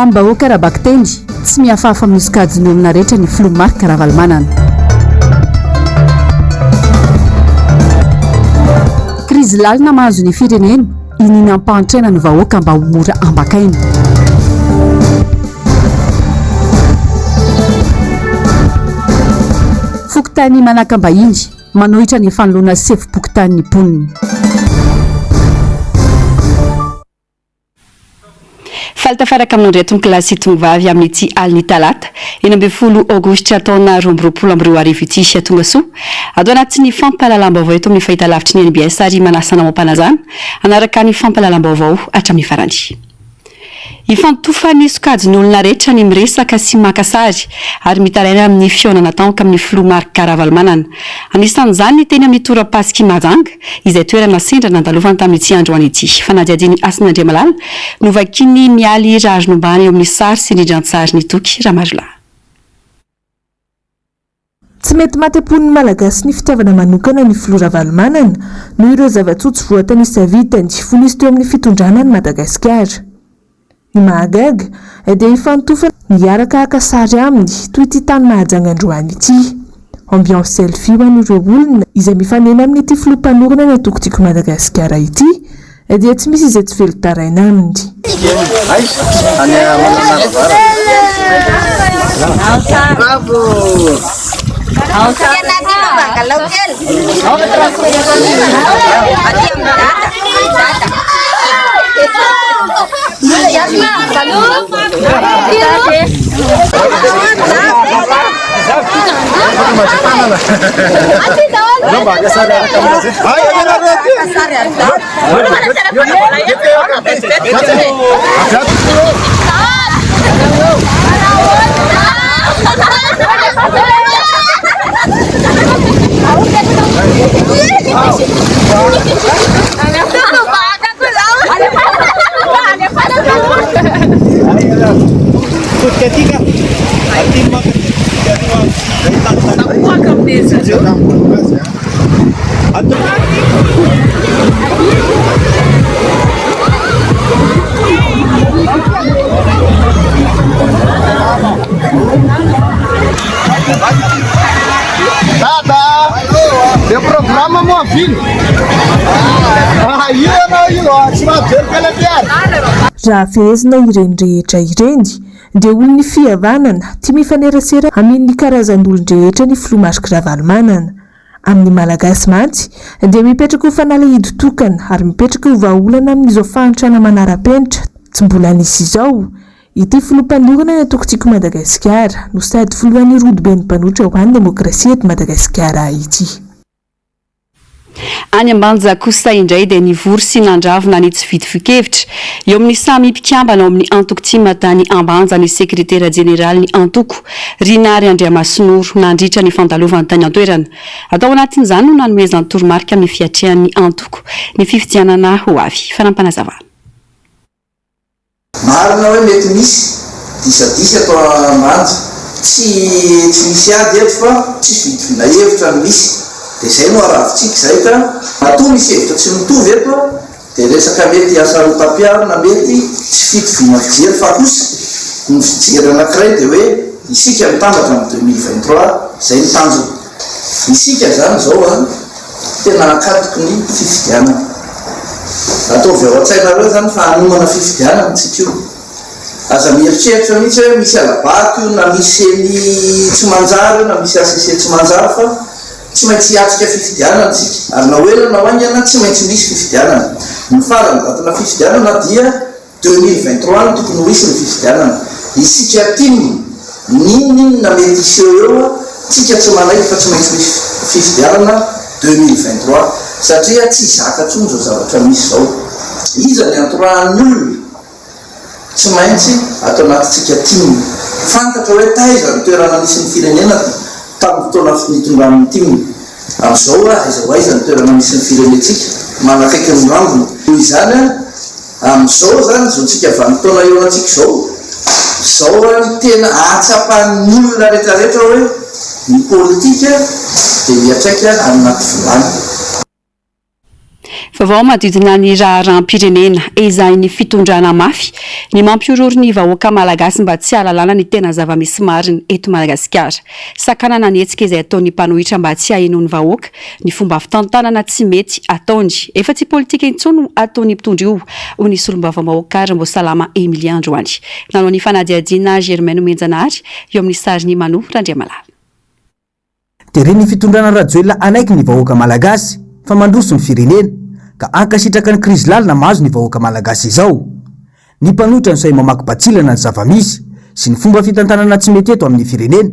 Mamim-bahoaka ara-bakiteny, tsy mihafahafa amin'ny sokajin'olona rehetra ny filoha Marc Ravalomanana. Krizy lalina mahazo ny firenena, iniana ampahantraina ny vahoaka mba ho mora ambakaina. Fokontany Manakambahiny, manohitra ny fanoloana sefom-pokontany ny mponina. Faly tafaraka aminao indray tompokolahy sy tongovavy amin'ity alin'ny talata 16 aogositra taona 2022 ity. Tonga soa ato anatin'ny fampahalalam-baovao eto amin'ny fahitalavitry ny NBS ary manasa anao am-panajana hanaraka ny fampahalalam-baovao hatramin'ny farany. Ifantofan'ny sokajin'olona rehetra ny miresaka sy maka sary ary mitaraina amin'ny fihaonana tampoka amin'ny filoha Marc Ravalomanana. Anisan'izany ny teny amin'ny tora-pasik'i Mahajanga, izay toerana sendra nandalovany tamin'ity androany ity. Fanadihadian'i Hasina Andriamalala, novakian'i Mialy Raharinombana eo amin'ny sary sy indrindran-tsarin'i Toky Ramarolahy. Tsy mety maty am-pon'ny Malagasy ny fitiavana manokana ny filoha Ravalomanana noho ireo zava-tsoa tsy voatanisa vitany fony izy teo amin'ny fitondrana an'i Madagasikara. Ny mahagaga dia hifantofana ny hiaraka haka sary aminy toy ity tany Mahajanga androany ity. Ambiance selfie ho an'ireo olona izay mifanena amin'ity filoha mpanorina ny antoko Tiako Madagasikara ity dia tsy misy izay tsy velon-taraina aminy. Dada, le programme moa vino. Ah, io anao io, ah, tsy mahajery kalapiary. Raha fehezina ireny rehetra ireny dia olon'ny fihavanana, tia mifanerasera amin ny karazan'olon-drehetra ny filoha Marc Ravalomanana. Amin'ny Malagasy mantsy dia mipetraka ho fanalahidy tokana ary mipetraka ho vahaolana amin'izao fahantrana manara-penitra tsy mbola nisy izao ity filoha mpanorina ny antoko Tiako Madagasikara no sady filohan'ny rodoben'ny mpanohitra ho an'ny demokrasia eto Madagasikara ity. Any Ambanja kosa indray dia nivory sy nandravona ny tsy fitovian-kevitra eo amin'ny samy mpikambana ao amin'ny antoko tim tany Ambanja ny sekretera jeneralin'ny antoko, Rinary Andriamasinoro, nandritra ny fandalovany tany an-toerana. Tao anatin'izany no nanomezany toromarika amin'ny fiatrehan'ny antoko ny fifidianana ho avy. Fanampinazavana. Marina hoe mety misy disadisa eto Ambanja, tsy tsy misy ady eto fa tsy fitoviana hevitra no misy, dia izay no aravintsika izay ka matoa misy hevitra tsy mitovy eto dia resaka mety hasarotam-piaro na mety tsy fitoviana fijery fa kosa ny fijery anankiray dia hoe isika mitambatra amin'ny 2023 izay ny tanjona. Isika izany izao an, tena ankatoky ny fifidianana. Ataovy ao an-tsainareo izany fa hanomana fifidianana tsika io. Aza mieritreritra mihitsy hoe misy hala-bato io na misy ceni tsy manjary io na misy HCC tsy manjary fa tsy maintsy hiatrika fifidianana isika. Ary na ho ela na ho haingana tsy maintsy misy fifidianana. Ny faran'ny datina fifidianana dia 2023 no tokony ho hisy ny fifidianana. Isika tim, n'inon'inona mety hiseho eo, tsika tsy manaiky fa tsy maintsy misy fifidianana 2023 satria tsy zaka tsony zao zavatra misy zao. Iza ny antorahan'ny olona? Tsy maintsy ato anatintsika tim. Fantatra hoe taiza ny toerana nisy ny firenena tamin'ny fotoana nitondran'ny tim. Amin'izao aiza ho aiza ny toerana misy ny firenentsika? Manakaiky ny rambony. Noho izany, Amin'izao izany, izao tsika vanim-potoana iainantsika izao, izao ny tena ahatsapan'ny olona rehetrarehetra hoe ny politika dia miantraika any anaty vilany. Vaovao manodidina ny raharaham-pirenena, ezahin'ny fitondrana mafy ny mampihorohoro ny vahoaka malagasy mba tsy hahalalana ny tena zava-misy marina eto Madagasikara. Sakanana ny hetsika izay ataon'ny mpanohitra mba tsy hahenoan'ny vahoaka ny fomba fitantanana tsy mety ataony. Efa tsy politika intsony no ataon'ny mpitondra io, hoy ny solombavambahoaka Rambosalama Emilia androany. Nanao ny fanadihadiana Germain Nomenjanahary eo amin'ny sarin'i Mano Randriamalala. Teren'ny fitondrana Rajoelina hanaiky ny vahoaka Malagasy fa mandroso ny firenena, ka hankasitraka ny krizy lalina mahazo ny vahoaka Malagasy izao. Ny mpanohitra no sahy mamaky batsilana ny zava-misy sy ny fomba fitantanana tsy mety eto amin'ny firenena,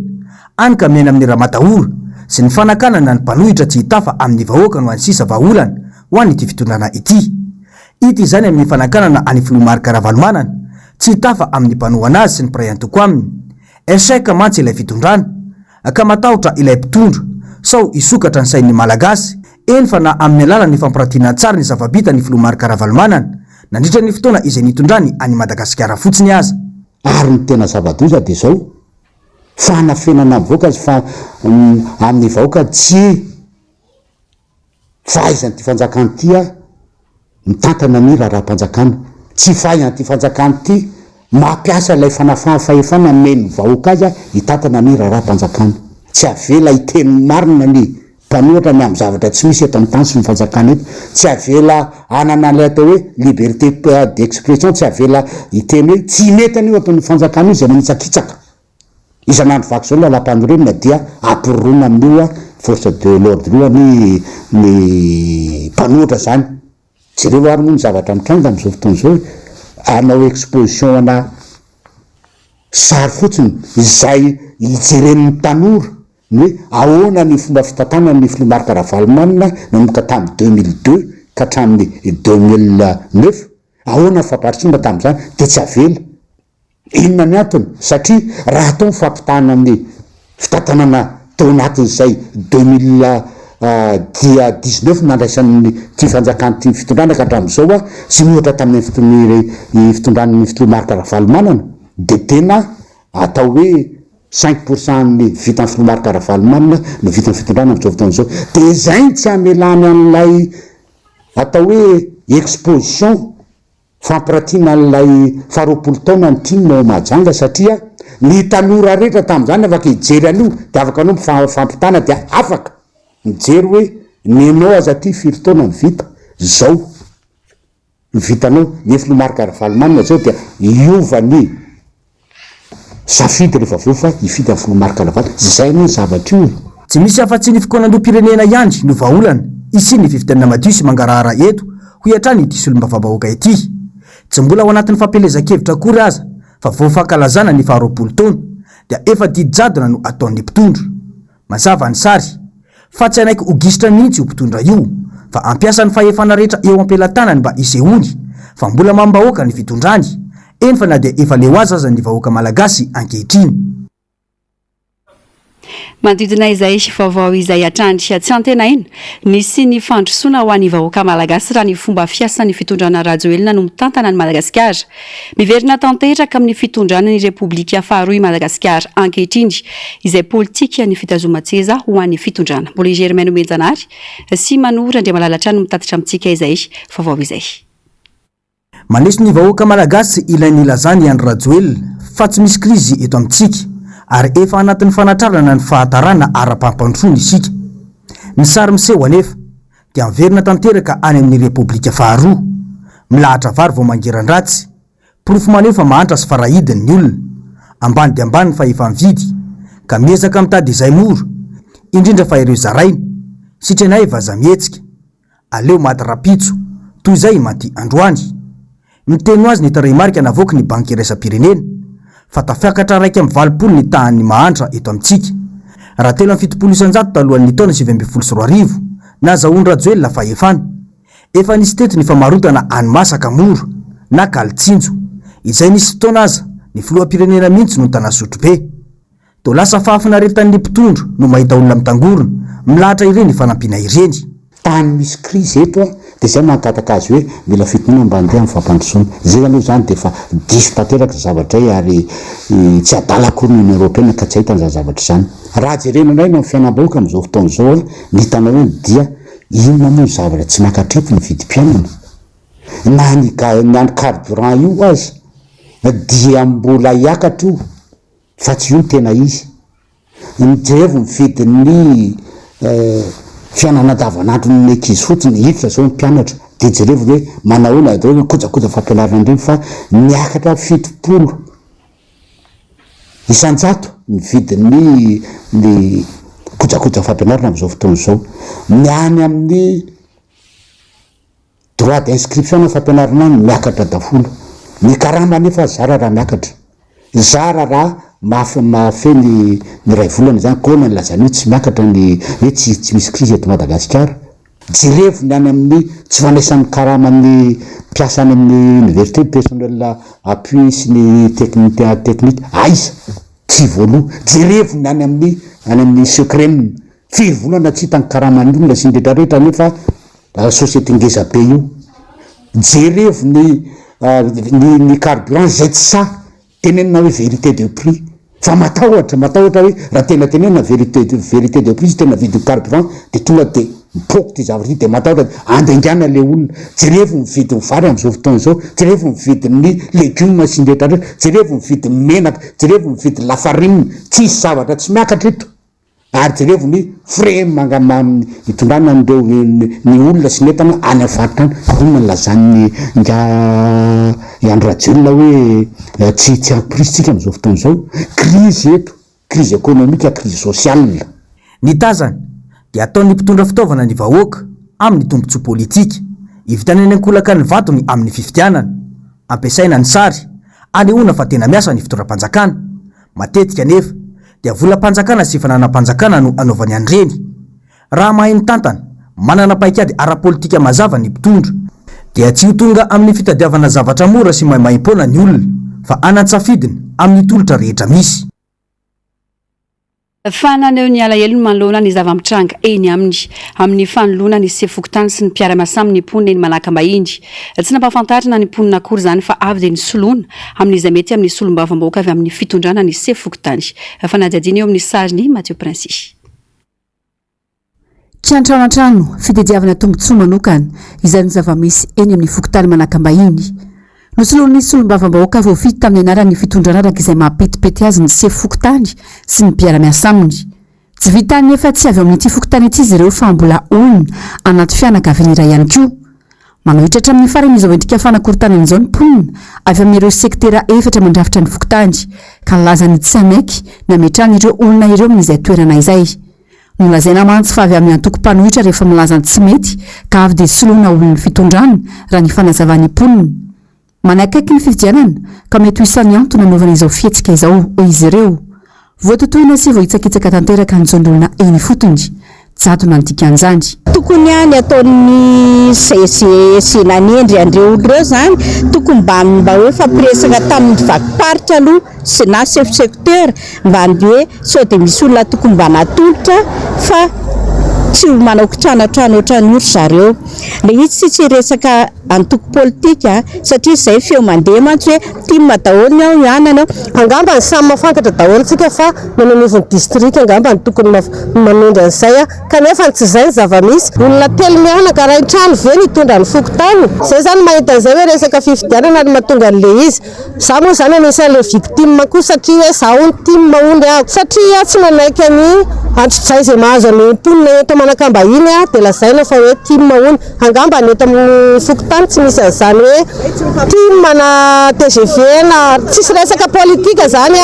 hany ka miaina amin'ny ramatahora sy ny fanakanana ny mpanohitra tsy hitafa amin'ny vahoaka no hany sisa vahaolana ho an'ity fitondrana ity. Hita izany amin'ny fanakanana an'i Filoha Marc Ravalomanana tsy hitafa amin'ny mpanohana azy sy ny mpiray antoko aminy. Echec mantsy ilay fitondrana. Ka matahotra ilay mpitondra sao hisokatra ny sain'ny Malagasy, eny fa na amin'ny alalan'ny fampiratiana an-tsary ny zava-bita ny filoha Marc Ravalomanana nandritra ny fotoana izay nitondrany an'i Madagasikara fotsiny aza. Ary ny tena zava-doza dia izao, fanafenana ny vahoaka fa amin'ny vahoaka tsy fahaizan'ity fanjakana ity mitantana ny raharaham-panjakana. Tsy fahaizan'ity fanjakana ity mampiasa ilay fanafahana fahefana nomen'ny vahoaka azy hitantana ny raharaham-panjakana. Tsy avela hiteny ny marina ny mpanohitra ny amin'ny zavatra tsy misy eto amin'ny tany sy ny fanjakana eto. Tsy avela hanana ilay atao hoe liberté d'expression, tsy avela hiteny hoe tsy mety an'io ataon'ny fanjakana io izay manitsakitsaka. Isan'andro vaky izao ny lalàmpanorenana dia ampiroroana amin'io force de l'ordre io anie ny mpanohitra izany. Jereo ary moa ny zavatra mitranga amin'izao fotoana izao e! Hanao exposition ana sary fotsiny izay hijeren'ny tanora ny hoe ahoana ny fomba fitantanana ny filoha Marc Ravalomanana nanomboka tamin'ny 2002 ka hatramin'ny 2009, ahoana ny fampandrosoana tamin'izany dia tsy avela. Inona ny antony? Satria raha atao ny fampitahana amin'ny fitantanana tao anatin'izay 2000 dia 19 nandraisan'ny ity fanjakana ity ny fitondrana ka hatramin'izao sy miohatra tamin'ny fitondran'ny filoha Marc Ravalomanana dia tena atao hoe cinq pour cent ny vitan'ny filoha Marc Ravalomanana no vitan'ny fitondrana amin'izao fotoana izao. Dia izay no tsy hamelany an'ilay atao hoe exposition Fampiratiana an'ilay faharoapolo taona ny tim ao Mahajanga satria ny tanora rehetra tamin'izany afaka hijery an'io dia afaka anao mifampitana dia afaka mijery hoe nenao aza aty firy taona ny vita zao ny vitanao ny filoha Marc Ravalomanana zao dia hiova ny Safidy rehefa avy eo fa hifidy an'i Filoha Marc Ravalo. Izay anie ny zavatra io e! Tsy misy afa-tsy ny fikaonandoham-pirenena ihany no vahaolana hisian'ny fifidianana madio sy mangarahara eto, hoy hatrany ity solombavambahoaka ity. Tsy mbola ao anatin'ny fampielezan-kevitra akory aza fa vao fankalazana ny faharoapolo taona dia efa didy jadona no ataon'ny mpitondra. Mazava ny sary, fa tsy hanaiky ho gisitra mihitsy io mpitondra io, fa hampiasa ny fahefana rehetra eo am-pelatanany mba hisehoany fa mbola mamim-bahoaka ny fitondrany, eny fa na dia efa leo azy aza ny vahoaka malagasy ankehitriny. Manodidina izay vaovao izay hatrany, tsy antenaina ny hisian'ny fandrosoana ho an'ny vahoaka malagasy raha ny fomba fiasan'ny fitondrana Rajoelina no mitantana an'i Madagasikara. Miverina tanteraka amin'ny fitondrana ny Repoblika faharoa i Madagasikara ankehitriny, izay politikan'ny fitazoman-tseza ho an'ny fitondrana. Mbola i Germain Nomenjanahary sy Mano Randriamalala hatrany no mitatitra amintsika izay vaovao izay. Maneso ny vahoaka Malagasy ilay nilazan'i Andry Rajoelina fa tsy misy krizy eto amintsika ary efa anatin'ny fanatrarana ny fahatarana ara-pampandrosoana isika. Ny sary miseho anefa dia miverina tanteraka any amin'ny Repoblika faharoa. Milahatra vary vao mangiran-dratsy. Porofo maneho fa mahantra sy farahidiny ny olona. Ambany dia ambany ny fahefa-mividy, ka miezaka mitady izay mora, indrindra fa ireo zaraina. Sitranay vaza mihetsika. Aleo maty rapitso, toy izay maty androany. Miteny ho azy ny tarehimarika navoaky ny Banky Iraisam-pirenena, fa tafiakatra 81 ny tahan'ny mahantra eto amintsika, raha 73% talohan'ny taona 2019, nazahoan-dRajoelina fahefana. Efa nisy teto ny famarotana hani-masaka mora, na kaly tsinjo. Izay nisy fotoana aza, ny filoham-pirenena mihitsy no nitana sotrobe. Toa lasa fahafinaretan'ny mpitondra no mahita olona mitangorona, milahatra ireny fanampiana ireny. Tany misy krizy eto a, dia izay mangataka azy hoe mila fitoniana mba handeha amin'ny fampandrosoana. Izay aloha izany dia efa diso tanteraka izay zavatra izay ary tsy adala akory ny Union Européenne ka tsy hahita an'izany zavatra izany. Raha jerena indray ny amin'ny fiainam-bahoaka amin'izao fotoana izao a, ny hitanao eny dia. Inona moa ny zavatra tsy miakatra eto ny vidim-piainana? Na ny ga- na ny carburant io aza dia mbola hiakatra io fa tsy io no tena izy. Mijery ny vidin'ny fiainana andavanandron'ny ankizy fotsiny, hiditra zao ny mpianatra dia jerevo hoe manahoana daholo ny kojakoja fampianarana ireny fa niakatra 70 isan-jato ny vidin'ny ny kojakoja fampianarana amin'izao fotoana izao. Ny any amin'ny Droit d'inscription na fampianarana any miakatra daholo. Ny karama anefa zara raha miakatra. Zara raha mafy mahafehy ny ny iray volana izany koa ahoana ny lazany hoe tsy miakatra ny hoe tsy tsy misy crise eto Madagasikara. Jerevo ny any amin'ny tsy fandraisan'ny karaman'ny mpiasa any amin'ny université ny personnel appui sy ny technique technique aiza? Tsy voaloa. Jerevo ny any amin'ny any amin'ny secrem Firy volana tsy hita ny karaman'ny olona sy ny rehetra rehetra nefa société ngeza be io. Jerevo ny ny ny carburant izay tsy sahy tenenina hoe vérité de prix fa matahotra matahotra hoe raha tena tenenina vérité de vérité de prix tena vidin'ny carburant de tonga de mipoaka ity zavatra ity de matahotra andaingana le olona. Jerevo ny vidin'ny vary amin'izao fotoana izao, jerevo ny vidin'ny legioma sy ny rehetra rehetra, jerevo ny vidin'ny menaka, jerevo ny vidin'ny lafarinina, tsisy zavatra tsy miakatra eto. Ary jerevo ny frais mangamamy itondrana an'ireo ny olona sy ny entana any amin'ny faritra any. Inona no lazan'ny ingahy Andry Rajoelina hoe tsy tsy ampy crise tsika amin'izao fotoana izao? Crise eto, crise économique, crise sociale. Ny tazana dia ataon'ny mpitondra fitaovana ny vahoaka amin'ny tombontsoa politika, hividianany ankolaka ny vatony amin'ny fifidianana. Ampiasaina ny sary anehoana fa tena miasa ny fitondram-panjakana. Matetika anefa dia volam-panjakana sy fananam-panjakana no anaovany an'ireny. Raha mahay mitantana, manana paikady ara-politika mazava ny mpitondra, dia tsy ho tonga amin'ny fitadiavana zavatra mora sy maimaimpoana ny olona fa hanan-tsafidiny amin'ny tolotra rehetra misy. Fa naneho ny alahelony manoloana ny zava-mitranga eny aminy, amin'ny fanoloana ny sefo fokontany sy ny mpiara-miasa aminy ny mponina eny Manakambahiny. Tsy nampahafantarina ny mponina akory izany fa avy dia nisoloana amin'izay mety amin'ny solombavambahoaka avy amin'ny fitondrana ny sefo fokontany. Fanadihadiana eo amin'ny sarin'i Mathieu Princi. Kiantranoantrano, fitediavana tombontsoa manokana, izany zava-misy eny amin'ny fokontany Manakambahiny. Nosoloin'ny solombavambahoaka voafidy tamin'ny anaran'ny fitondrana araka izay maha-petipety azy ny sefo fokontany sy ny mpiara-miasa aminy. Tsy vitan'ny efa tsy avy ao amin'ity fokontany ity izy ireo fa mbola olona anaty fianakaviana iray ihany koa. Manohitra hatramin'ny farany izao endrika fanakorontanana izao ny mponina avy amin'ireo sektera efatra mandrafitra ny fokontany ka nilaza ny tsy hanaiky ny hametrahana ireo olona ireo amin'izay toerana izay. Nolazaina mantsy fa avy amin'ny antoko mpanohitra rehefa milaza ny tsy mety ka avy dia soloina olon'ny fitondrana, raha ny fanazavan'ny mponina. Manakaiky ny fifidianana ka mety ho isan'ny antony nanaovana izao fihetsika izao, hoy izy ireo. Voatotohina sy voahitsakitsaka tanteraka ny zon'olona eny ifotony. Jadona ny dikan'izany. Tokony ny ataon'ny izay izay nanendry an'ireo olona ireo izany, tokony mba mba hoe hifampiresaka tamin'ny vakim-paritra aloha sy na chef secteur mba ny hoe sao dia misy olona tokony mba natolotra fa tsy ho manao kitranatrano ohatran'io ry zareo. Ilay izy tsy tsy resaka antoko politika satria izay feo mandeha mantsy hoe tim daholo ny ao, ny anana ao. Angamba ny samy mahafantatra daholo tsika fa ny any anivon'ny distrika angamba no tokony manondro an'izay kanefa tsy izay ny zava-misy. Olona telo mianaka, ray trano ve no hitondra ny fokontany? Zay zany mahita an'izay hoe resaka fifidianana no mahatonga an'le izy. Za moa zany anisan'le victime koa satria hoe za hono tim hono aho. Satria aho tsy manaiky an'i antsojay izay mahazo an'ny mponina eto Manakambahiny aho dia lazaina fa hoe tim hono. Angamba ny eto amin'ny fokontany tsy misy an'izany hoe tim na tgv na tsisy resaka politika zany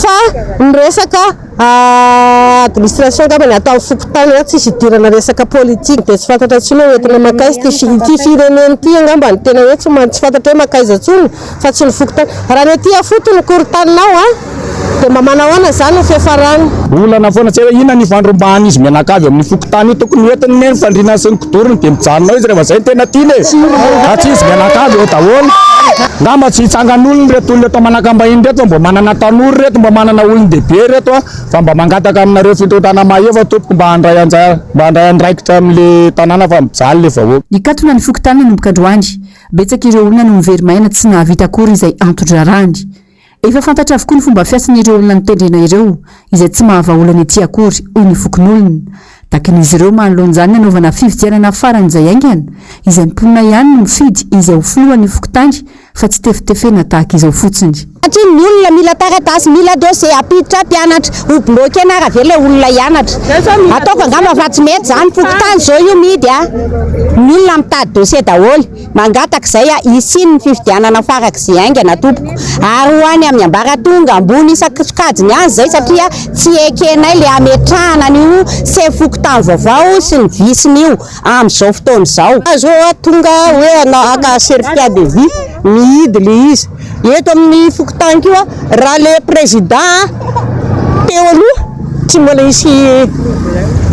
fa ny resaka Administration angamba ny atao amin'ny fokontany an, tsisy idirana resaka politique dia tsy fantatra intsony hoe hoentina mankaiza ity ity firenena ity angamba no tena hoe tsy tsy fantatra hoe mankaiza intsony fa tsy ny fokontany. Raha ny aty afotony korontanina ao an, dia mba manahoana izany ny fiafarany. Olana foana tsy hay hoe inona ny ifandrombahan'izy mianakavy amin'ny fokontany io, tokony hoentiny ne ny fandriana sy ny kidorony dia mijanona ao izy rehefa izay no tena tiany e, fa tsy izy mianakavy eo daholo. Ngamba tsy hitsangan'olona ireto olona eto Manakambahiny ireto fa mba manana tanora ireto, mba manana olon-dehibe ireto a, fa mba mangataka aminareo fitondrana mahefa tompoko mba handray anjara, mba handray andraikitra amin'le tanàna fa mijaly le vahoaka. Nikatona ny fokontany nanomboka androany. Betsaka ireo olona no niveri-maina tsy nahavita akory izay anton-draharahany. Efa fantatra avokoa ny fomba fiasan'ireo olona notendrena ireo, izay tsy mahavaha olana ety akory, hoy ny fokonolona. Takin'izy ireo manoloana izany ny hanaovana fifidianana faran'izay haingana, izay mponina ihany no mifidy izay ho filohan'ny fokontany fa tsy tefitefena tahaka izao fotsiny. Satria ny olona mila taratasy, mila dossier, hampiditra mpianatra, ho bloquer-na ary avy eo ilay olona hianatra. Ataoko angamba fa tsy mety izany, fokontany izao io mihidy a, ny olona mitady dossier daholo. Mangataka izay aho hisian'ny fifidianana farak'izay haingana tompoko, ary ho any amin'ny ambaratonga ambony isan-tsokajiny any izay satria tsy ekenay ilay hametrahana an'io sefo fokontany vaovao sy ny visiny io amin'izao fotoana izao. Azo tonga hoe haka certificat de vie, mihidy le izy. Eto amin'ny fokontany koa raha le président teo aloha tsy mbola nisy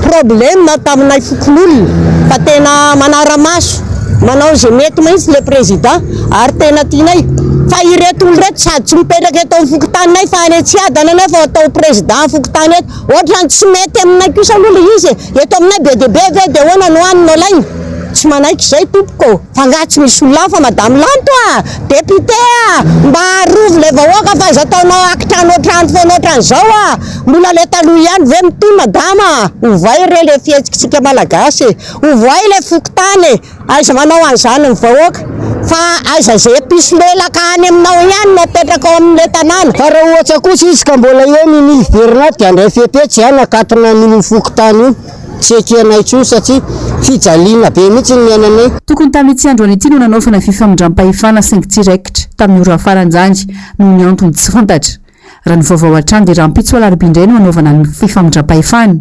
problème taminay fokonolona fa tena manara-maso manao izay mety mihitsy le président ary tena tianay fa ireto olona ireto sady tsy mipetraka eto amin'ny fokontaninay fa any Antsiadana nefa atao président fokontany eto ohatrany tsy mety aminay kosa aloha le izy e, eto aminay be dia be ve dia ahoana no any no alaina? Tsy manaiky izay tompoko ô! Fa angaha tsy misy olona hafa madame Lanto a! Député a! Mba arovy le vahoaka fa aza ataonao akitrano otrany foana otran'izao a! Mbola le taloha ihany ve mitohy madama a! Ovay re le fihetsikitsika malagasy e! Ovay le fokontany e! Aiza manao an'izany ny vahoaka fa aiza ze mpisolelaka any aminao ihany no apetraka ao amin'le tanàna. Fa raha ohatra kosa izy ka mbola eny ny hiverina dia handray fepetra izay hanakatona an'io fokontany io. Tsy ekenay intsony satria fijaliana be mihitsy ny niainanay. Tokony tamin'ity androany ity no nanaovana fifamindram-pahefana saingy tsy raikitra tamin'ny ora farany izany noho ny antony tsy fantatra. Raha ny vaovao hatrany dia rahampitso alarobia indray no hanaovana ny fifamindram-pahefana.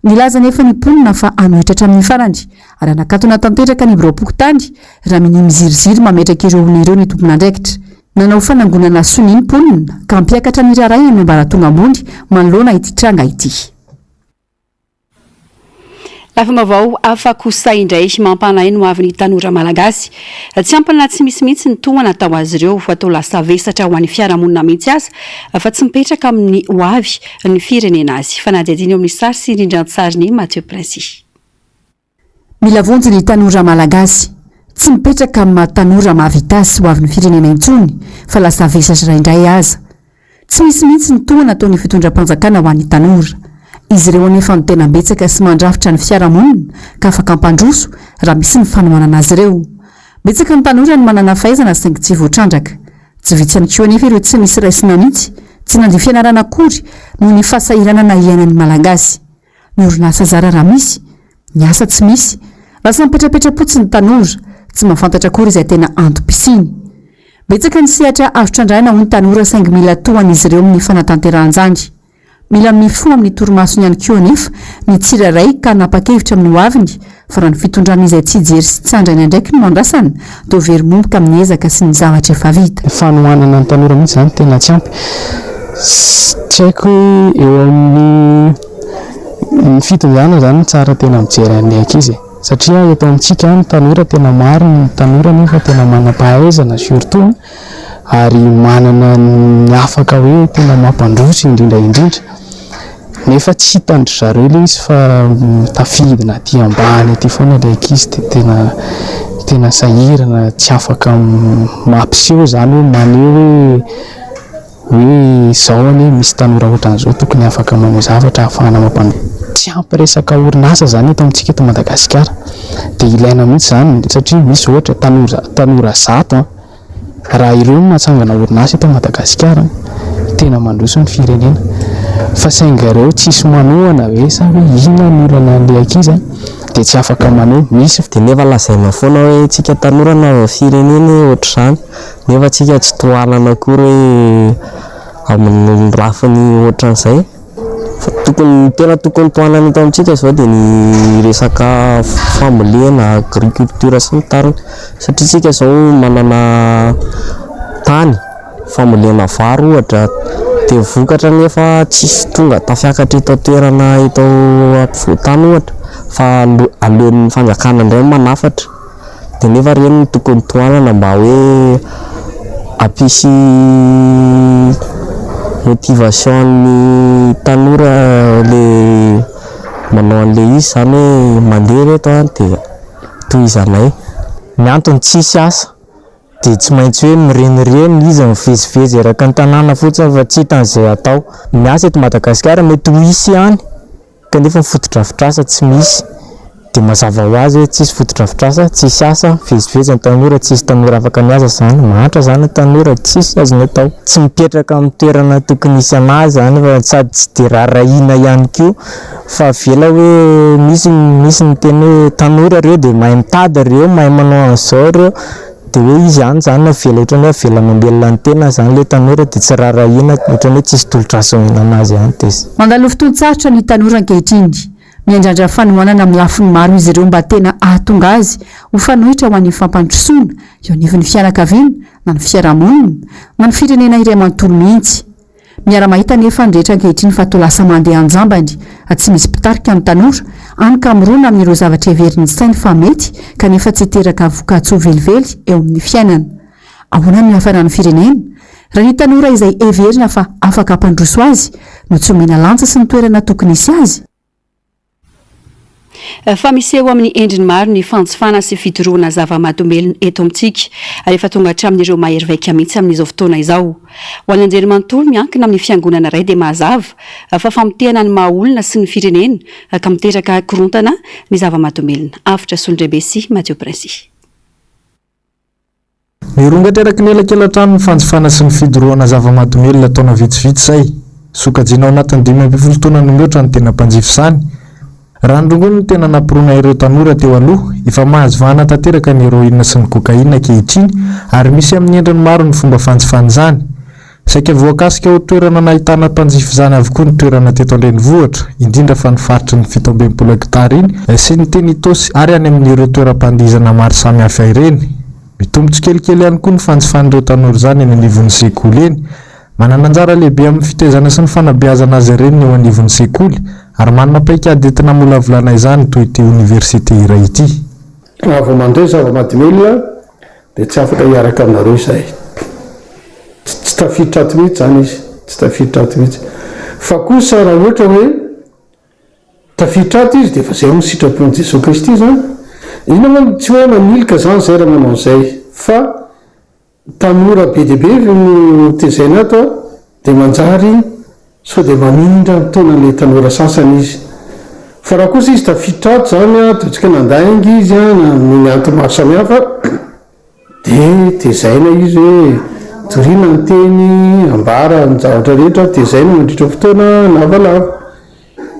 Nilaza anefa ny mponina fa hanohitra hatramin'ny farany ary hanakatona tanteraka ny biraom-pokontany raha minia miziriziry mametraka ireo olona ireo ny tompon'andraikitra. Nanao fanangonana sonia ny mponina ka hampiakatra ny raharaha eny amin'ny ambaratonga ambony manoloana ity tranga ity. Lafim-baovao hafa kosa indray mampanahy ny hoavin'ny tanora malagasy. Tsy ampy na tsy misy mihitsy ny tohana atao azy ireo, atao lasa vesatra ho an'ny fiarahamonina mihitsy aza fa tsy mipetraka amin'ny hoavy ny firenena azy. Fanadihadiana eo amin'ny sary sy rindran-tsarin'i Mathieu Princy. Mila vonjy ny tanora malagasy. Tsy mipetraka amin'ny maha tanora mahavita sy hoavin'ny firenena intsony fa lasa vesatra indray aza. Tsy misy mihitsy ny tohana ataon'ny fitondram-panjakana ho an'ny tanora. Izy ireo anefa no tena betsaka sy mandrafitra ny fiarahamonina ka afaka hampandroso raha misy ny fanohanana azy ireo. Betsaka ny tanora no manana fahaizana saingy tsy voatrandraka. Tsy vitsy ihany koa anefa ireo tsy misy raisina mihitsy, tsy nandia fianarana akory noho ny fahasahiranana iainan'ny Malagasy. Ny orinasa zara raha misy, ny asa tsy misy. Lasa mipetrapetra-potsiny ny tanora, tsy mahafantatra akory izay tena antom-pisiany. Betsaka ny sehatra azo trandrahina hoy ny tanora saingy mila tohan'izy ireo amin'ny fanatanterahana izany. Mila mifoha amin'ny torimasony ihany koa anefa ny tsirairay ka hanapa-kevitra amin'ny hoaviny fa raha ny fitondrana izay tsy hijery sy tsy handray ny andraikiny no andrasana dia ho very momboka amin'ny ezaka sy ny zavatra efa vita. Ny fanohanana ny tanora mihitsy izany tena tsy ampy. Tsy haiko hoe eo amin'ny ny fitondrana izany no tsara tena mijery an'ny ankizy e. Satria eto amintsika ny tanora tena maro ny tanora nefa tena manam-pahaizana surtout ary manana ny afaka hoe tena mampandroso indrindra indrindra. Nefa tsy hitan-dry zareo ilay izy fa tafidina aty ambany aty foana ilay ankizy dia tena tena sahirana tsy afaka mampiseho izany hoe maneho hoe hoe izao anie misy tanora ohatran'izao tokony afaka manao zavatra ahafahana mampandroso. Tsy ampy resaka orinasa izany eto amintsika eto Madagasikara dia ilaina mihitsy izany satria misy ohatra tanora tanora zato an, Raha ireo no mahatsangana orinasa eto Madagasikara, tena mandroso ny firenena. Fa saingy ireo tsisy manohana ve sa hoe inona ny olana an'ilay ankizy an, dia tsy afaka maneho. Misy. Dia nefa lazaina foana hoe tsika tanora hanao firenena e ohatr'izany, nefa tsika tsy tohanana akory hoe amin'ny lafiny ohatran'izay. Fa tokony, ny tena tokony tohanana eto amintsika izao dia ny resaka fambolena, agriculture sy ny tariny satria isika izao manana tany fambolena vary ohatra dia vokatra nefa tsisy tonga tafiakatra eto an-toerana eto ampovoan-tany ohatra fa aleon'ny fanjakana indray manafatra. Dia nefa ireny no tokony tohanana mba hoe hampisy motivation an'ny tanora le manao an'le izy izany hoe mandeha ireto an dia tohizanay. Ny antony tsisy asa dia tsy maintsy hoe mirenireny izy mivezivezy eraky ny tanàna fotsiny fa tsy hitany izay atao. Ny asa eto Madagasikara mety ho hisy ihany. kanefa ny fotodrafitrasa tsy misy. Dia mazava ho azy hoe tsisy fotodrafitrasa, tsisy asa, mivezivezy ny tanora, tsisy tanora afaka miasa izany, mahantra izany ny tanora, tsisy azony atao. Tsy mipetraka amin'ny toerana tokony hisy anazy izany fa sady tsy dia rarahiana ihany koa fa avela hoe misy misy ny miteny hoe tanora ireo dia mahay mitady ireo, mahay manao an'izao ireo, dia hoe izy ihany izany avela ohatran'ny hoe avela mamelona ny tenany izany ilay tanora dia tsy rarahiana, ohatran'ny hoe tsisy tolotra azo omena anazy ihany dia. Mandalo fotoan-tsarotra ny tanora ankehitriny. Miandrandra fanohanana amin'ny lafiny maro izy ireo mba tena hahatonga azy ho fanoitra ho an'ny fampandrosoana eo anivon'ny fianakaviana na ny fiarahamonina na ny firenena iray manontolo mihitsy. Miara-mahita anefa ny rehetra ankehitriny fa toa lasa mandeha an-jambany tsy misy mpitarika ny tanora, hany ka mirona amin'ireo zavatra heverin'ny sainy fa mety kanefa tsy hiteraka voka-tsoa velively eo amin'ny fiainana. Ahoana no hiafaran'ny firenena raha ny tanora izay heverina fa afaka hampandroso azy no tsy omena lanja sy ny toerana tokony hisy azy? Fa miseho amin'ny endriny maro ny fanjifana sy fidorohana zava-mahadomelina eto amintsika ary efa tonga hatramin'ireo mahery vaika mihitsy amin'izao fotoana izao. Ho an'ny anjerimanontolo miankina amin'ny fiangonana iray dia mazava fa famotehana ny maha olona sy ny firenena ka miteraka korontana ny zava-mahadomelina. Avotra Solondraibe sy Mathieu Princy. Mirongatra eraky ny elakelan-trano ny fanjifana sy ny fidorohana zava-mahadomelina taona vitsivitsy izay. Sokajiana ao anatin'ny 15 taona no mihoatra ny tena mpanjifa izany. Raha ny rongony no tena nampirona ireo tanora teo aloha, efa mahazo vahana tanteraka ny heroïne sy ny cocaïne ankehitriny ary misy amin'ny endriny maro ny fomba fanjifana izany. Saika voakasika ho toerana nahitana mpanjifa izany avokoa ny toerana teto an-drenivohitra, indrindra fa ny faritry ny 67 hektara iny sy ny teny Itaosy ary any amin'ireo toeram-pandihizana maro samihafa ireny. Mitombo tsikelikely ihany koa ny fanjifan'ireo tanora izany eny anivon'ny sekoly eny. Manana anjara lehibe amin'ny fitaizana sy ny fanabeazana azy ireny ny eo anivon'ny sekoly ary manana paikady entina hamolavolana izany toy ity oniversite iray ity. Raha vao mandre zava-mahadomelina dia tsy afaka hiaraka aminareo izahay. Tsy tafiditra ato mihitsy izany izy, tsy tafiditra ato mihitsy. Fa kosa raha ohatra hoe tafiditra ato izy dia efa izay no sitrapon'i Jesoa Kristy izany. Inona moa, tsy hoe manilika izany izay raha manao an'izay fa Tanora be dia be no tezaina ato a, dia manjary sao dia mamindra ny taonan'ilay tanora sasany izy. Fa raha kosa izy tafiditra ato izany a, ataontsika hoe nandainga izy a, na noho ny antony maro samihafa, dia tezaina izy hoe toriana ny teny, ambara ny zavatra rehetra, tezaina mandritra fotoana lavalava.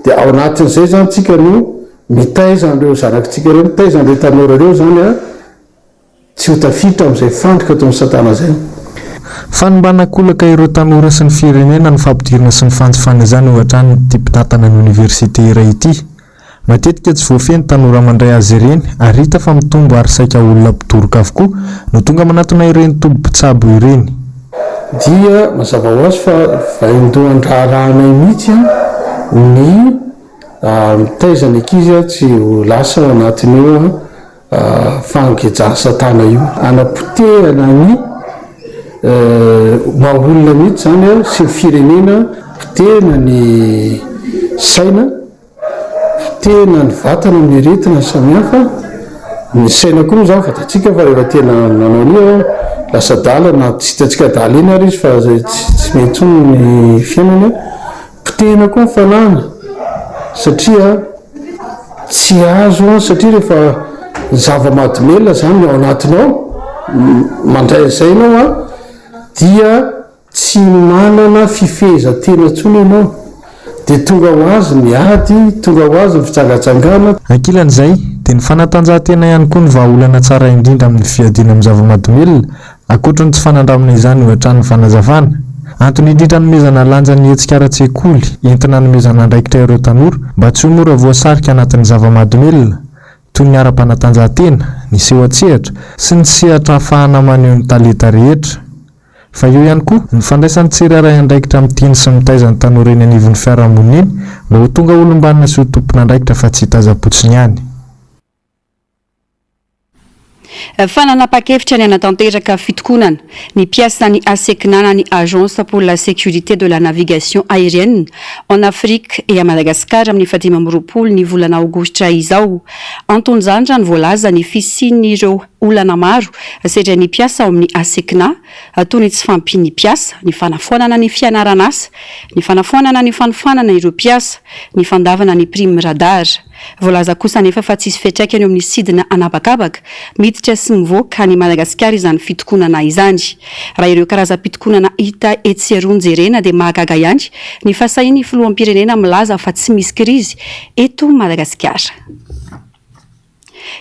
Dia ao anatin'izay izany tsika no mitaiza an'ireo zanakitsika ireo, mitaiza an'ireo tanora ireo izany a, Tsy ho tafiditra amin'izay fandrika ataon'i Satana izay. Fanimbana an-kolaka ireo tanora sy ny firenena ny fampidirana sy ny fanjifana izany hoy hatrany ity mpitantana ny oniversite iray ity. Matetika tsy voafehy ny tanora mandray azy ireny ary hita fa mitombo ary saika olona mpidoroka avokoa no tonga manatona ireny toby mpitsabo ireny. Dia mazava ho azy fa vaindohan-draharahanay mihitsy ny mitaiza ny ankizy tsy ho lasa ao anatin'io fangejan'i satana io, hanapotehana ny maha olona mihitsy izany sy ny firenena, potehina ny saina, potehina ny vatana amin'ny aretina samihafa, ny saina koa moa izany fantatsika fa rehefa tena manao an'io lasa adala na tsy hitantsika adala iny ary izy fa tsy mety intsony ny fiainany. Potehina koa ny fanahiny satria tsy azo satria rehefa zava-mahadomelina zany ny ao anatinao, mandray an'izay ianao an, dia tsy manana fifehezan-tena intsony ianao, dia tonga ho azy ny ady, tonga ho azy ny fijangajangana. Ankilan'izay, dia ny fanatanjahantena ihany koa no vahaolana tsara indrindra amin'ny fiadiana amin'ny zava-mahadomelina Ankoatry ny tsy fanandramana izany hoy hatrany ny fanazavana. Antony indrindra anomezana lanja ny hetsika ara-tsekoly entina hanomezana andraikitra ireo tanora mba tsy ho mora voasarika anatin'ny zava-mahadomelina, toy ny ara-panatanjahantena, ny seho an-tsehatra, sy ny sehatra ahafahana maneho ny talenta rehetra. Fa eo ihany koa ny fandraisan'ny tsirairay andraikitra amin'ny teny sy mitaiza ny tanora eny anivon'ny fiarahamonina eny mba ho tonga olom-banona sy ho tompon'andraikitra fa tsy hitazam-potsiny ihany. Fa nanapa-kevitra ny hanatanteraka fitokonana ny mpiasan'ny Asecna na ny Agence pour la sécurité de la navigation aérienne en Afrique et à Madagascar amin'ny fahadimy amby 20 ny volana aogositra izao. Anton'izany raha ny voalaza ny fisian'ireo. olana maro sedrain'ny mpiasa ao amin'ny ASECNA, toy ny tsy fahampian'ny mpiasa, ny fanafoanana ny fianaran'asa, ny fanafoanana ny fanofanana ireo mpiasa, ny fandavana ny prime radar. Voalaza kosa anefa fa tsy hisy fiantraikany eo amin'ny sidina an'habakabaka miditra sy mivoaka an'i Madagasikara izany fitokonana izany. Raha ireo karazam-pitokonana hita etsy sy eroa no jerena dia mahagaga ihany ny fahasahian'ny filoham-pirenena milaza fa tsy misy krizy eto Madagasikara.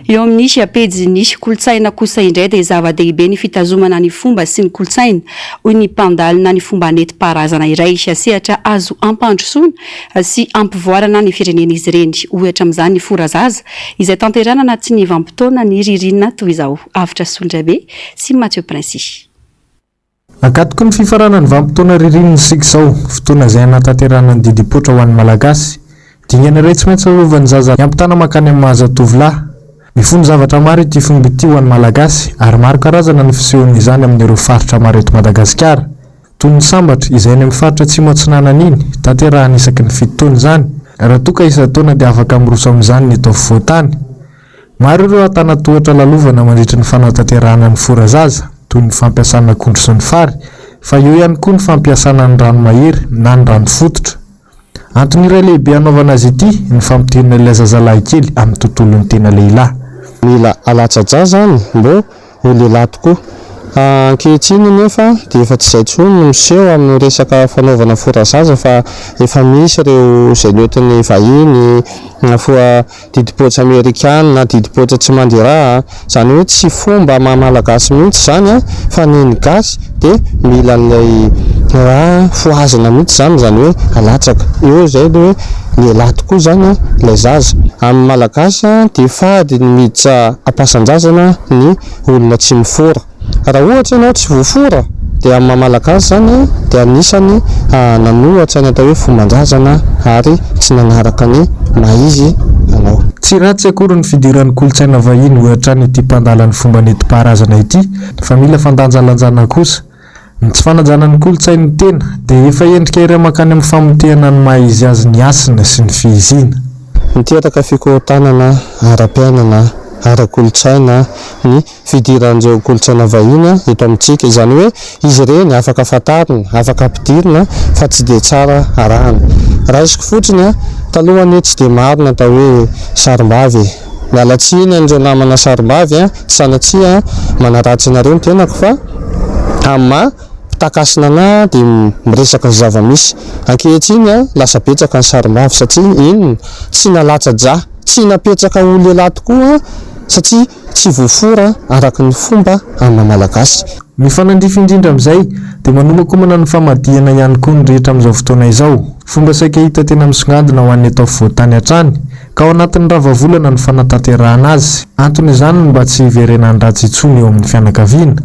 Eo amin'ny pejin'ny kolontsaina kosa indray dia zava-dehibe ny fitazomana ny fomba sy ny kolontsaina, hoy ny mpandalina ny fomba nentim-paharazana iray. Sehatra azo ampandrosoana sy ampivoarana ny firenena izy ireny. Ohatra amin'izany ny fora zaza, izay tanterahina anatin'ny vanim-potoana ny ririnina toy izao. Avotra Solondraibe sy Mathieu Princi. Ankatoky ny fifaranan'ny vanim-potoana ririnina isika izao, fotoana izay hanatanterahana ny didim-poitra ho an'ny Malagasy. Dingana iray tsy maintsy lalovan'ny zaza hiampitana mankany amin'ny maha zatovolahy. Mifono zavatra maro ity fomba ity ho an'ny Malagasy ary maro karazana ny fisehon'izany amin'ireo faritra maro eto Madagasikara. Toy ny Sambatra, izay any amin'ny faritra Atsimo Atsinanana iny, tanterahana isaky ny fito taona izany. Raha toa ka isan-taona dia afaka miroso amin'izany ny eto afovoan-tany. Maro ireo antanantohatra lalovana mandritry ny fanatanterahana ny fora zaza, toy ny fampiasana akondro sy ny fary, fa eo ihany koa ny fampiasana ny rano mahery na ny rano fototra. Antony iray lehibe hanaovana azy ity ny fampidirana ilay zazalahikely amin'ny tontolon'ny tena lehilahy. Mila alatsa-jaza any mbô ho lehilahy tokoa. Ankehitriny anefa dia efa tsy izay intsony no miseho amin'ny resaka fanaovana fora zaza fa efa misy ireo izay noentin'ny vahiny na foa didim-poatra amerikana na didim-poatra tsy mandeha rà, izany hoe tsy fomba maha malagasy mihitsy izany fa ny ny gasy dia mila an'ilay rà fohazina mihitsy izany, izany hoe alatsaka eo izay ilay hoe lehilahy tokoa izany ilay zaza. Amin'ny malagasy dia fady ny miditra am-pasan-drazana ny olona tsy mifora. Raha ohatra ianao tsy voafora dia amin'ny maha Malagasy izany dia anisany nanohatra ny atao hoe fomban-drazana ary tsy nanaraka ny maha izy anao. Tsy ratsy akory ny fidiran'ny kolontsaina vahiny hoy hatrany ity mpandala ny fomba nentim-paharazana ity fa mila fandanjalanjana kosa. Ny tsy fanajana ny kolontsain'ny tena dia efa endrika iray mankany amin'ny famotehana ny maha izy azy ny hasina sy ny fihiziana. Niteraka fikorontanana ara-piainana, ara-kolontsaina ny fidiran'ireo kolontsaina vahiny eto amintsika. Izany hoe izy ireny afaka fantarina, afaka ampidirina fa tsy dia tsara arahana. Raisiko fotsiny, taloha anie tsy dia maro ny atao hoe sarim-bavy e. Miala tsiny an'ireo namana sarim-bavy, tsy sanatria manaratsy anareo ny tenako fa amin'ny maha mpitakasinana anah dia miresaka ny zava-misy. Ankehitriny lasa betsaka ny sarim-bavy satria inona? Tsy nalatsa-drà, tsy napetraka ho lehilahy tokoa satria Tsy voafora araka ny fomba amin'ny Malagasy. Mifanandrify indrindra amin'izay, dia manomakomana ny famadihana ihany koa ny rehetra amin'izao fotoana izao. Fomba saika hita tena misongadina ho an'ny eto afovoan-tany hatrany, ka ao anatin'ny ravavolana ny fanatanterahana azy. Anton'izany ny mba tsy hiverenan'ny ratsy intsony eo amin'ny fianakaviana.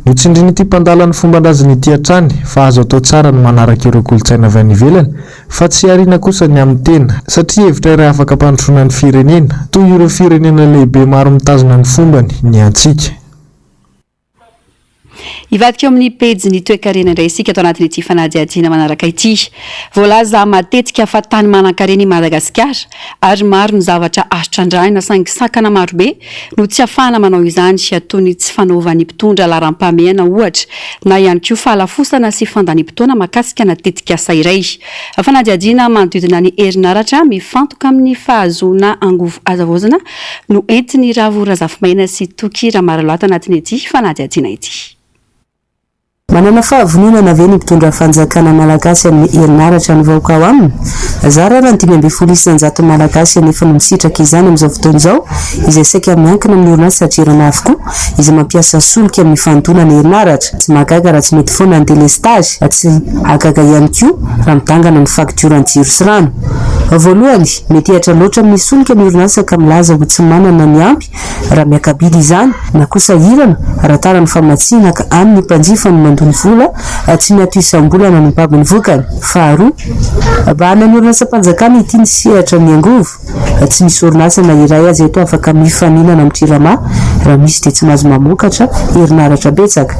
Notsindrin'ity mpandala ny fomban-drazana ity hatrany fa azo atao tsara ny manaraka ireo kolontsaina avy any ivelany Fa tsy ariana kosa ny amin'ny tena, satria hevitra iray afaka ampandrosoana ny firenena, toy ireo firenena lehibe maro mitazona ny fombany, ny antsika. Hivadika eo amin'ny pejin'ny toekarena indray isika ato anatin'ity fanadihadiana manaraka ity. Voalaza matetika fa tany manankarena i Madagasikara ary maro ny zavatra azo trandrahina saingy sakana marobe no tsy afahana manao izany toy ny tsy fanaovan'ny mpitondra laharam-pahamehana ohatra na ihany koa fahalafosana sy fandaniam-potoana mahakasika na tetikasa iray. Fanadihadiana manodidina ny herinaratra mifantoka amin'ny fahazoana angovo azo havaozina no entin'i Ravo Razafimaina sy Toky Ramarolahy ato anatin'ity fanadihadiana ity. Manana fahavononana ve ny mpitondra fanjakana malagasy amin'ny herinaratra ny vahoaka ao aminy? Zara raha ny 15 isanjaton'ny Malagasy anefa no misitraka izany amin'izao fotoana izao, izay saika miankina amin'ny orinasa Jirama avokoa, izay mampiasa solika amin'ny fanodonana herinaratra. Tsy mahagaga raha tsy mety foana ny delestazy, tsy hahagaga ihany koa raha midangana ny faktioran'ny jiro sy rano. Voalohany, metehatra loatra amin'ny solika ny orinasa ka milaza ho tsy manana ny ampy Raha miaka-bidy izany, na koa sahirana, raha tara ny famatsiana ka any ny mpanjifa no mandoa ny vola, tsy miato isam-bolana no mibaby ny vokany. Faharoa, bahanan'ny orinasam-panjakana ity ny sehatra ny angovo. Tsy misy orinasa na iray aza eto afaka mifaninana amin'ny Jirama, raha misy dia tsy mahazo mamokatra herinaratra betsaka.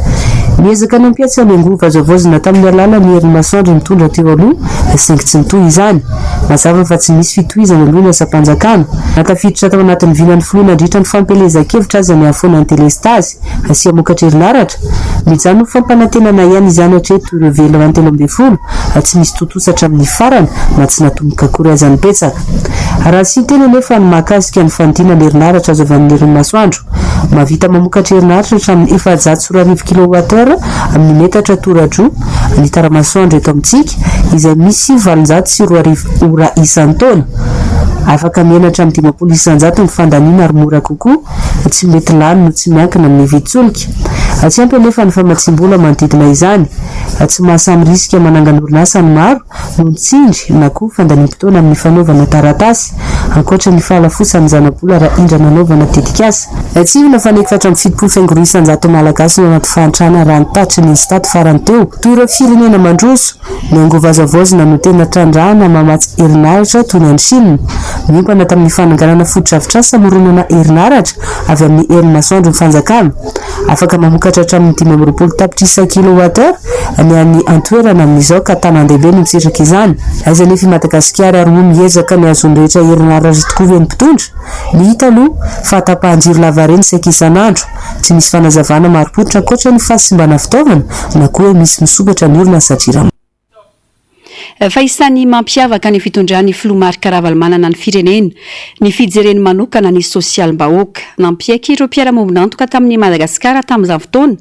Niezaka nampiasa ny angovo azo havaozina tamin'ny alalan'ny herin'ny masoandro ny mpitondra teo aloha, saingy tsy nitohy izany. Mazava fa tsy misy fitohizana aloha ny asam-panjakana. Tafiditra tao anatin'ny vinan'ny filoha nandritra ny fampielezana. fampielezan-kevitra aza ny hahafoana ny delestazy sy hamokatra herinaratra. Mijanona ho fampanantenana ihany izany hatreto ireo velirano 13 tsy nisy tontosa hatramin'ny farany na tsy natomboka akory aza ny betsaka. Raha asian-teny anefa ny mahakasika ny fanodinana herinaratra azo avy amin'ny herin'ny masoandro, mahavita mamokatra herinaratra hatramin'ny 2400 kilowattheure amin'ny metatra tora-droa ny tara-masoandro eto amintsika, izay misy 2800 ora isan-taona. Afaka mihena hatramin'ny 50% ny fandaniana ary mora kokoa, tsy mety lany no tsy miankina amin'ny vidin-tsolika. Tsy ampy anefa ny famatsiam-bola manodidina izany. Tsy mahasahy mirisika manangana orinasa ny maro noho ny tsindry na koa fandaniam-potoana amin'ny fanaovana taratasy, ankoatra ny fahalafosan'ny zanabola raha indra nanaovana tetikasa. Tsiahivina fa ny 74 faingo roa isan-jato Malagasy no anaty fahantrana raha ny tatitry ny Instat farany teo. Toy ireo firenena mandroso, ny angovo azo havaozina no tena trandrahana mamatsy herinaratra toy ny any Chine. Niompana tamin'ny fananganana fotodrafitrasa hamoronana herinaratra avy amin'ny herin'ny masoandro ny fanjakana. Afaka mamokatra hatramin'ny 25 tapitrisa kilowattheure ny any an-toerana amin'izao ka tanàn-dehibe no misitraka izany. Aiza anefa i Madagasikara ary moa miezaka ny hahazoan'ny rehetra herinaratra tokoa ve ny mpitondra? Ny hita aloha, fahatapahan-jiro lavareny saika isan'andro. Tsy misy fanazavana marim-pototra ankoatra ny fahasimbana fitaovana na koa hoe misy misokatra ny orinasa Jirama. Fa isan'ny mampiavaka ny fitondran'ny filoha Marc Ravalomanana ny firenena ny fijereny manokana ny sosialim-bahoaka. Nampiaiky ireo mpiara-miombon'antoka tamin'i Madagasikara tamin'izany fotoana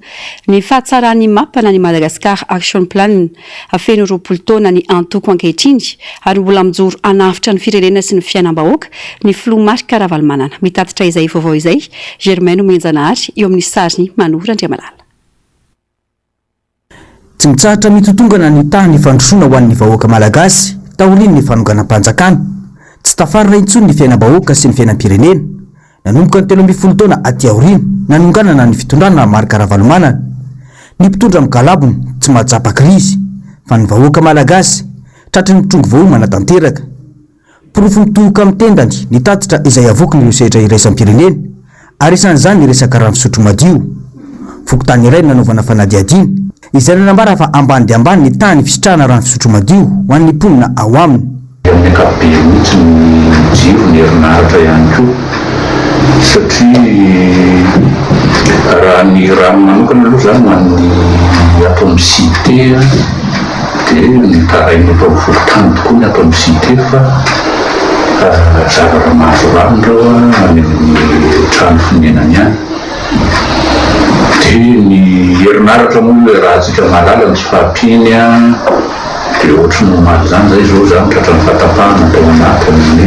ny fahatsaran'ny map na ny Madagascar Action Plan. Feno 20 taona ny antoko ankehitriny ary mbola mijoro hanavotra ny firenena sy ny fiainam-bahoaka ny filoha Marc Ravalomanana. Mitatitra izay vaovao izay Germain Nomenjanahary eo amin'ny sarin'i Mano Randriamalala. Tsy mitsahatra mitotongana ny tahan'ny fandrosoana ho an'ny vahoaka malagasy taorian'ny fanonganam-panjakana. Tsy tafarina intsony ny fiainam-bahoaka sy ny fiainam-pirenena. Nanomboka ny 13 taona aty aoriana nanonganana ny fitondrana Marc Ravalomanana. Ny mpitondra migalabona tsy mahatsapa krizy, fa ny vahoaka malagasy tratry ny trongy voaomana tanteraka. Porofo mitohoka amin'ny tendany ny tatitra izay avoakin'ireo sehatra iraisam-pirenena, ary isan'izany ny resaka rano fisotro madio. Fokontany iray no nanaovana fanadihadiana, izay nanambara fa ambany dia ambany ny tahan'ny fisitrahana rano fisotro madio ho an'ny mponina ao aminy. Amin'ny ankapobeny mihitsy ny jiro, ny herinaratra ihany koa satria raha ny rano manokana aloha izany ho an'ny ato amin'ny cité Dia nitaraina eto amin'ny fokontany tokoa ny ato amin'ny cité fa zavatra mahazo rano ireo any amin'ny trano fonenany any. Dia ny herinaratra moa io iarahantsika mahalala ny tsy fahampiany dia ohatry ny omaly izany izay izao izany tratran'ny fahatapahana tao anatin'ny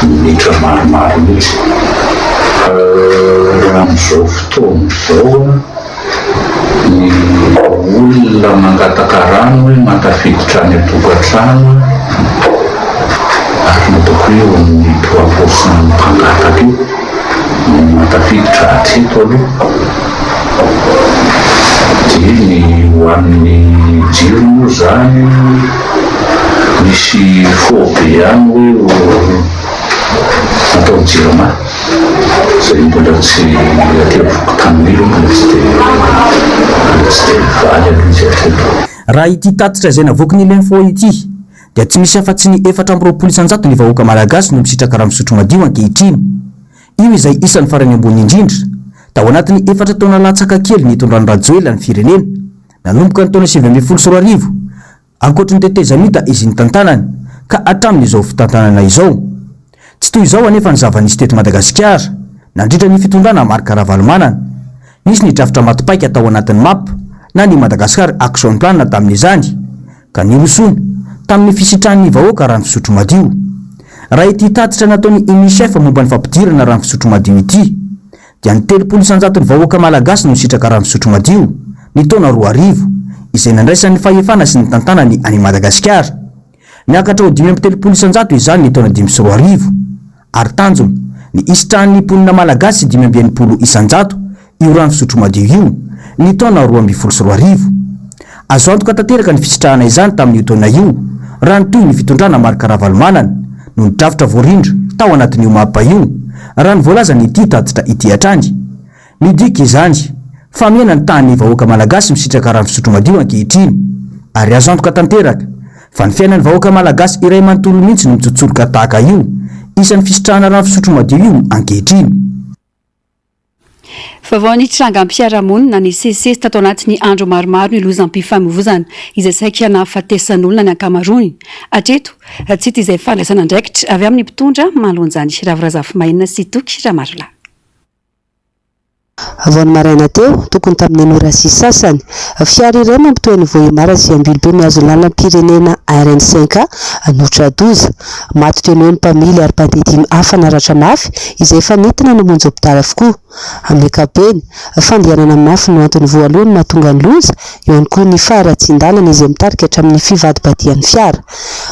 minitra maromaro mihitsy. Raha amin'izao fotoana izao. Ny olona mangataka rano hoe mahatafiditra any an-tokantrano ary ny ataoko hoe eo amin'ny 3 pour cent ny mpangataka eo no mahatafiditra hatreto aloha. Dia ny ho an'ny jiro moa izany misy faux be ihany hoe ataon'ny jirama. Izay mbola tsy aty amin'ny fokontany mila mbola tsy dia mbola tsy dia mivaly aloha izy hatreto. Raha ity tatitra izay navoaky ny L'info ity dia tsy misy afa-tsy ny 24% ny vahoaka malagasy no misitraka rano fisotro madio ankehitriny. Io izay isan'ny farany ambony indrindra tao anatin'ny efatra taona latsaka kely nitondran'i Rajoelina ny firenena nanomboka ny taona 2019 Ankoatry ny tetezamita izy nitantanany ka hatramin'izao fitantanana izao. Tsy toy izao anefa ny zava-nisy teto Madagasikara nandritra ny fitondrana Marc Ravalomanana. Nisy ny drafitra maty paika tao anatin'ny map na ny Madagascar Action Plan tamin'izany ka nirosoana tamin'ny fisitrahan'ny vahoaka rano fisotro madio. Raha ity tatitra nataon'ny Unicef momba ny fampidirana rano fisotro madio ity dia ny 30 isan-jaton'ny vahoaka malagasy no nisitraka rano fisotro madio ny taona 2000, izay nandraisany ny fahefana sy nitantanany an'i Madagasikara. Niakatra ho 35% izany ny taona 2005, ary tanjona ny hisitrahan'ny mponina malagasy 65% io rano fisotro madio io ny taona 2012. Azo antoka tanteraka ny fisitrahana izany tamin'io taona io, raha nitohy ny fitondrana Marc Ravalomanana, noho ny drafitra voarindra tao anatin'io map io, raha ny voalazan'ity tatitra ity hatrany. Midika izany, fa mihena ny tahan'ny vahoaka malagasy misitraka rano fisotro madio ankehitriny, ary azo antoka tanteraka, fa ny fiainan'ny vahoaka malagasy iray manontolo mihitsy no mitsotsoroka tahaka io, isan'ny fisitrahana rano fisotro madio io ankehitriny. Vaovao ny trangam-piarahamonina nisesisesy tato anatin'ny andro maromaro ny lozam-pifamoivozana izay saika nahafatesan'olona ny ankamaroany. Hatreto, tsy hita izay fandraisana andraikitra avy amin'ny mpitondra manoloana izany. Ravo Razafimahenina sy Toky Ramarolahy. Vao ny maraina teo, tokony tamin'ny enina ora sy sasany, fiara iray mampitohy an'i Vohemar sy Ambilobe mihazo ny lalam-pirenena RN cinq A no tra-doza. Maty teo no eo ny mpamily ary mpandeha dimy hafa naratra mafy izay efa nentina namonjy hopitaly avokoa. Amin'ny ankapobeny, fandehanana mafy no antony voalohany mahatonga ny loza, eo ihany koa ny faharatsian-dalana izay mitarika hatramin'ny fivadibadihan'ny fiara.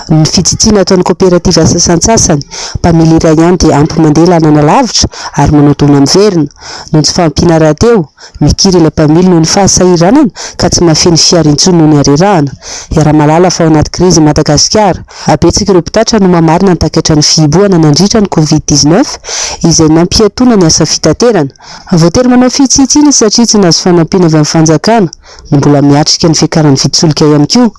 Ny fitsitsiana ataon'ny kaoperativa sasantsasany, mpamily iray ihany dia ampy mandeha lalana lavitra ary manao dona miverina. Noho ny tsy fahampiana rahateo, Mikiry ilay mpamily noho ny fahasahiranana ka tsy mahafehy ny fiara intsony noho ny harerahana. Iaraha-mahalala fa ao anaty krizy i Madagasikara. Betsaka ireo mpitatitra no mamarina ny takaitran'ny fihibohana nandritra ny Covid 19 izay nampiatoana ny asa fitaterana. Voatery manao fitsitsiana satria tsy nahazo fanampiana avy amin'ny fanjakana no mbola miatrika ny fiakaran'ny vidin-tsolika ihany koa.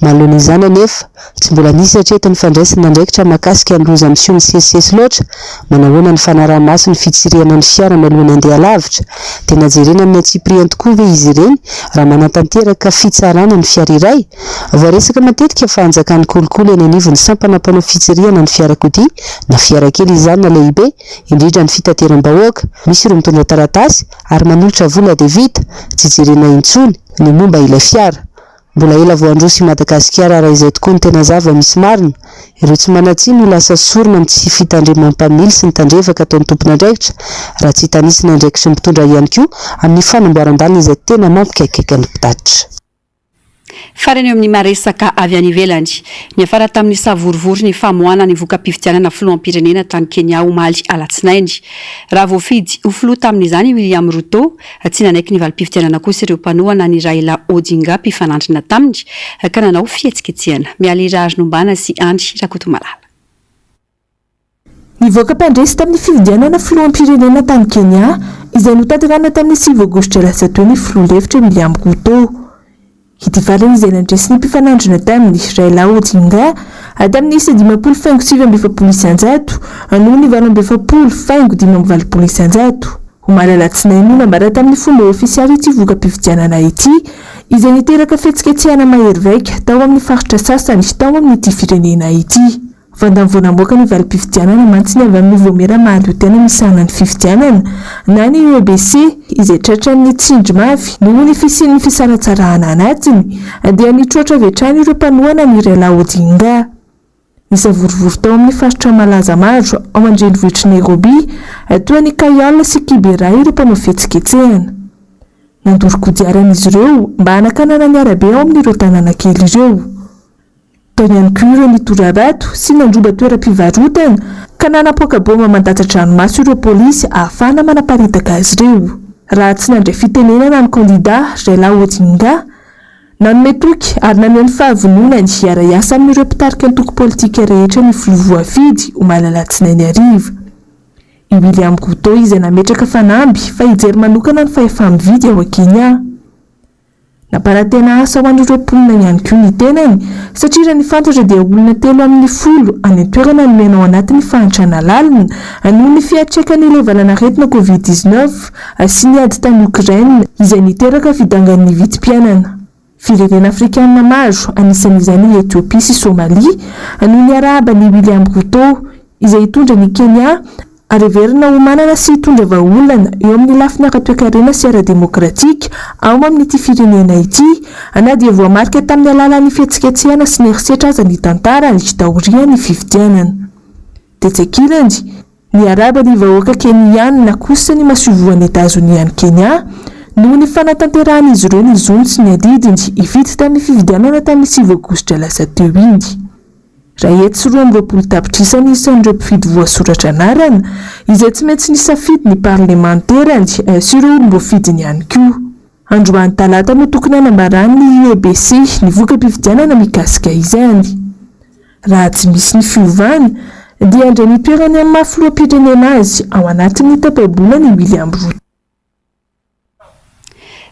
Manoloana izany anefa, tsy mbola nisy hatreto ny fandraisana andraikitra mahakasika ny loza miseho misesisesy loatra. Manahoana ny fanaraha-maso ny fitsirihana ny fiara mialoha ny handeha lavitra? Tena jerena amin'ny antsipiriany tokoa ve izy ireny raha manatanteraka fitsarana ny fiara iray? Voaresaka matetika fa anjakan'ny kolikoly eny anivon'ny sampana mpanao fitsirihana ny fiarakodia, na fiara kely izany na lehibe, indrindra ny fitateram-bahoaka. Misy ireo mitondra taratasy ary manolotra vola dia vita, tsy jerena intsony ny momba ilay fiara. Mbola ela vao handroso i Madagasikara raha izay tokoa no tena zava misy marina. Ireo tsy manan-tsiny no lasa sorona amin'ny tsy fitandreman'ny mpamily sy ny tandrevaka ataon'ny tompon'andraikitra, raha tsy hitanisa ny andraikitry ny mpitondra ihany koa amin'ny fanamboaran-dalana izay tena mampikaikaika ny mpitatitra. Farany eo amin'ny maresaka avy any ivelany, niafara tamin'ny savorovoro ny famoahana ny voka-pifidianana filoham-pirenena tany Kenya omaly alatsinainy. Raha voafidy ho filoha tamin'izany i William Ruto, Tsy nanaiky ny valim-pifidianana kosa ireo mpanohana an'i Raila Odinga mpifanandrina taminy ka nanao fihetsiketsehana. Mialy Raharinombana sy Andry Rakotomalala. Nivoaka mpandresy tamin'ny fifidianana filoham-pirenena tany Kenya izay notanterahina tamin'ny sivy aogositra lasa teo ny filoha lefitra William Ruto. Ity farany izay nandresy ny mpifanandrina taminy, Raila Odinga, tamin'ny isa 50.49% noho ny 48.85%. Omaly alatsinainy no nambara tamin'ny fomba ofisialy ity voka-pifidianana ity, izay niteraka fihetsiketsehana mahery vaika tao amin'ny faritra sasany tao amin'ity firenena ity. Vantany vao namoaka ny valim-pifidianana mantsy ny avy amin'ny Vaomiera Mahaleotena misahana ny fifidianana, na ny UEBC, izay tratran'ny tsindry mafy noho ny fisian'ny fisaratsarahana anatiny, dia nitroatra avy hatrany ireo mpanohana an'i Raila Odinga. Nisavorovoro tao amin'ny faritra malaza maro ao an-drenivohitr'i Nairobi, toa an'i Kayole sy Kibera ireo mpanao fihetsiketsehana. Nandoro kodiarana izy ireo mba hanakanana ny arabe ao amin'ireo tanàna kely ireo. Tao ihany koa ireo nitora-bato sy nandroba toeram-pivarotana ka nanapoaka baomba mandatsa-dranomaso ireo polisy ahafahana manaparitaka azy ireo. Raha tsy nandray fitenenana ny kandida Raila Odinga, nanome toky ary naneho ny fahavononany hiara-hiasa amin'ireo mpitarika antoko politika rehetra ny filoha voafidy omaly alatsinainy hariva. I William Ruto izay nametraka fanamby fa hijery manokana ny fahefa-mividy ao Kenya. Nampanantena asa ho an'ireo mponina ihany koa ny tenany, satria raha ny fantatra dia olona telo amin'ny folo any an-toerana no miaina ao anatin'ny fahantrana lalina noho ny fiantraikan'ilay valanaretina Covid 19 sy ny ady tany Ukraine izay niteraka fidangan'ny vidim-piainana. Firenena afrikanina maro, anisan'izany i Ethiopia sy Somalia, no niarahaba an'i William Ruto, izay hitondra an'i Kenya ary heverina ho manana sy hitondra vahaolana eo amin'ny lafiny ara-toekarena sy ara-demokratika ao amin'ity firenena ity, na dia voamarika tamin'ny alalan'ny fihetsiketsehana sy ny herisetra aza ny tantarany taorian'ny fifidianana. Tetsy ankilany, niarahaba ny vahoaka Keniana kosa ny masoivohon'i Etazonia any Kenya noho ny fanatanterahan'izy ireo ny zony sy ny adidiny hifidy tamin'ny fifidianana tamin'ny sivy aogositra lasa teo iny. Raha hetsy 22 tapitrisa ny isan'ireo mpifidy voasoratra anarana, izay tsy maintsy nisafidy ny parlemanterany sy ireo olom-boafidiny ihany koa. Androany talata no tokony hanambaran'ny UEBC ny voka-pifidianana mikasika izany. Raha tsy misy ny fiovana, dia handray ny toerany amin'ny maha filoham-pirenena azy ao anatin'ny tapa-bolana i William Ruto.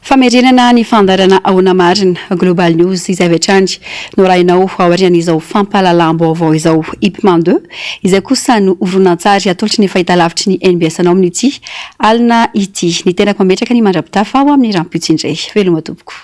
Famerenana ny fandaharana Ahoana Marina, Global News, izay avy hatrany no arahinao aorian'izao fampahalalam-baovao izao. Ip Man 2, izay kosa no horonantsary atolotry ny fahitalavitry ny NBS anao amin'ity alina ity. Ny tenako mametraka ny mandra-pitafa ho amin'ny rahampitso indray. Veloma tompoko.